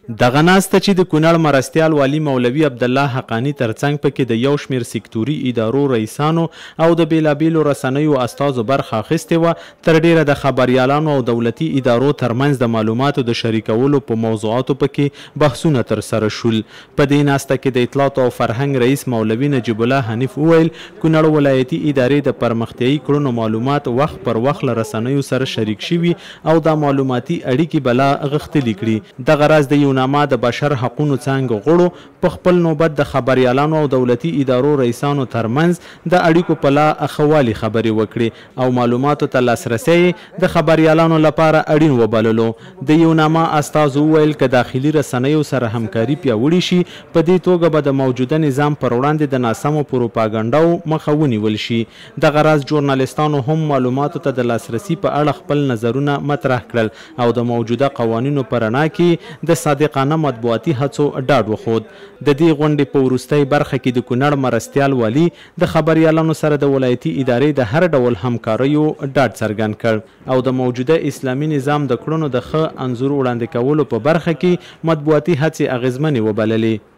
دغه ناسته چې د کونړ مرستیال والي مولوي عبدالله حقاني ترڅنګ پکې د یو شمېر سکتوري ادارو رئیسانو او د بېلابېلو رسنیو استازو برخه اخیستې وه، تر ډېره د خبریالانو او دولتي ادارو ترمنځ د معلوماتو د شریکولو په موضوعاتو پکې بحثونه ترسره شول. په دې ناسته کې د اطلاعاتو او فرهنګ رئیس مولوي نجیب الله حنیف وویل، کونړ ولایتي ادارې د پرمختیايي کړنو معلومات وخت پر وخت له رسنیو سره شریک شوي او دا معلوماتي اړیکې به لا غښتلي کړي. دغه راز د یوناما د بشر حقونو څانګې غړو په خپل نوبت د خبریالانو او دولتي ادارو رئیسانو ترمنځ د اړیکو په لا ښه والي خبرې وکړې او معلوماتو ته لاسرسی یې د خبریالانو لپاره اړین وبللو. د یوناما استازو وویل، که داخلي رسنیو سره همکاري پیاوړې شي، په دې توګه به د موجوده نظام پر وړاندې د ناسمو پروپاګنډاو مخه ونیول شي. دغه راز ژورنالستانو هم معلوماتو ته د لاسرسي په اړه خپل نظرونه مطرح کړل او د موجوده قوانینو په رڼا کې د صادقانه مطبوعاتي هڅو ډاډ وښود. د دې غونډې په وروستۍ برخه کې د کونړ مرستیال والي د خبریالانو سره د ولایتي ادارې د هر ډول همکاریو ډاډ څرګند کړ او د موجوده اسلامي نظام د کړنو د ښه انځور وړاندې کولو په برخه کې مطبوعاتي هڅې اغېزمنې وبللې.